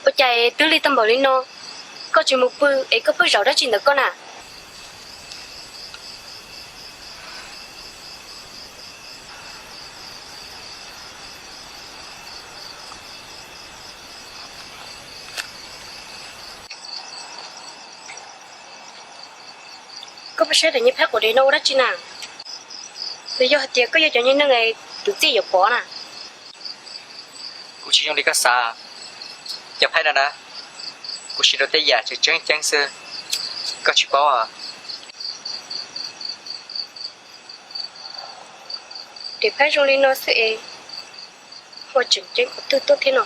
Ua cas twb lig tag npaum li no, koj tsis mus pw es koj pheej zaum dab tsi ntawm koj na? Koj pheej saib daim nyuag phaib quav dev no ua dab tsi na? Nws yog hais tias koj yog cov nyuag neeg tus txij yuav pov na. Kuv tsis zoo li koj xav. Cov phaib no na, kuv siv rau tej yam tseem tseeb ceeb xwb, koj tsis paub. Daim phaib zoo li no xwb es ho tseem ceeb qhov twg tuaj thiab no?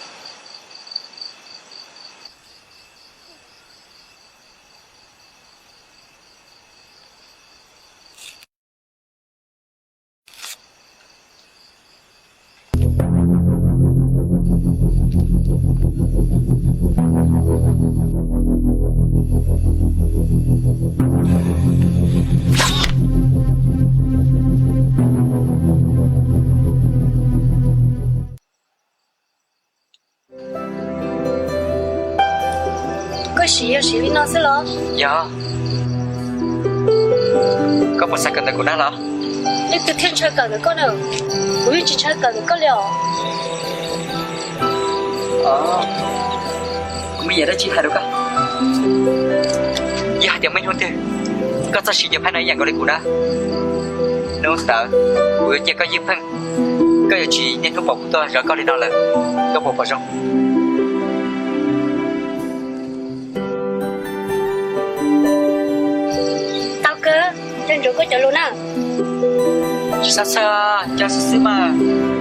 Koj siv yog siv li no xwb los? Yog. Koj puas xav kawm ntawm kuv na los? Leej twg thiaj ntshaw kawm ntawm koj na? Kuv yeej tsis ntshaw kawm ntawm koj li os. Kuv muaj yam dab tsi hais rau koj. Yog hais tias muaj ib hnub twg koj txawj siv cov phaib no ib yam nkaus li kuv na, hnub ntawd kuv yuav cia koj ywj pheej, koj yuav tsis niaj hnub pom kuv tuaj zov koj li no lawm, koj puas pom zoo? Tau kawg, nco ntsoov koj cov lus na. Tsis txhob txhawj, nco xwb xwb mas.